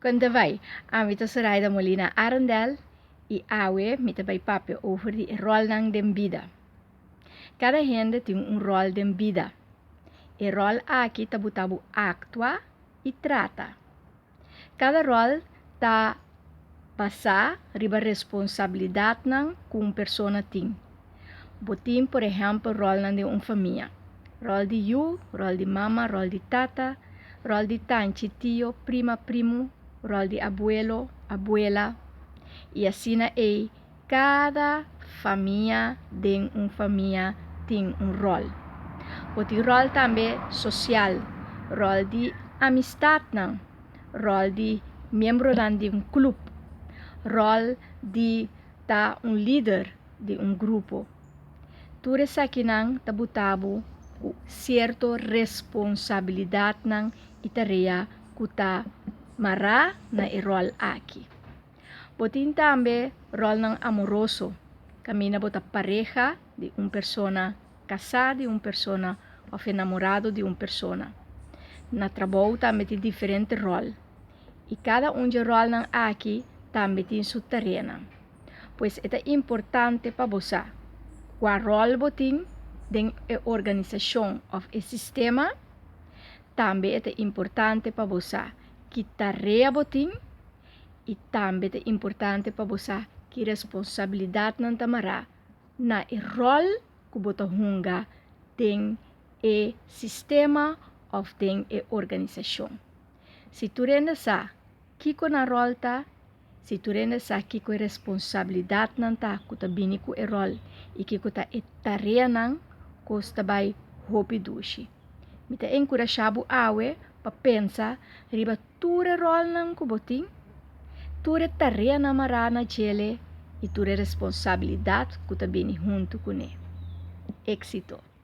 Kon ta bai? Ami ta Soraida Molina Arendel i awe mi ta bai papia over di e ròlnan den bida. Kada hende tin un ròl den bida. E ròl aki ta buta bo aktua i trata. Kada ròl ta basá riba responsabilidatnan ku un persona tin. Bo tin por ehèmpel ròlnan den un famia. Ròl di yu, ròl di mama, ròl di tata, ròl di tanchi, tio, prima, primu, ròl di abuelo, abuela. I asina ei kada famia den un famia tin un ròl. Bo tin ròl tambe sosial, ròl di amistatnan, ròl di miembronan di un klup, ròl di ta un lider di un grupo. Tur esakinan ta buta bo ku sierto responsabilidatnan i tarea ku ta mará na e ròl aki. Bo tin tambe ròlnan amoroso, kaminda bo ta pareha di un persona, kasá di un persona òf enamorado di un persona. Na trabou tambe tin diferente ròl i kada un dje ròlnan aki tambe tin su tareanan. Pues e ta importante pa bo sa kua ròl bo tin den e organisashon òf e sistema. Tambe e ta importante pa bo sa ki tarea bo tin i tambe ta importante pa bo sa ki responsabilidatnan ta mará na e ròl ku bo ta hunga den e sistema òf den e organisashon. Si tur hende sa kiko nan ròl ta, si tur hende sa kiko e responsabilidatnan ta ku ta bini ku e ròl i kiko ta e tareanan, kos ta bai hopi dushi. Mi ta enkurashá bo awe pa pensa riba tur e ròlnan ku bo tin, tur e tareanan mará na djele i tur e responsabilidat ku ta bini huntu kuné. Éksito!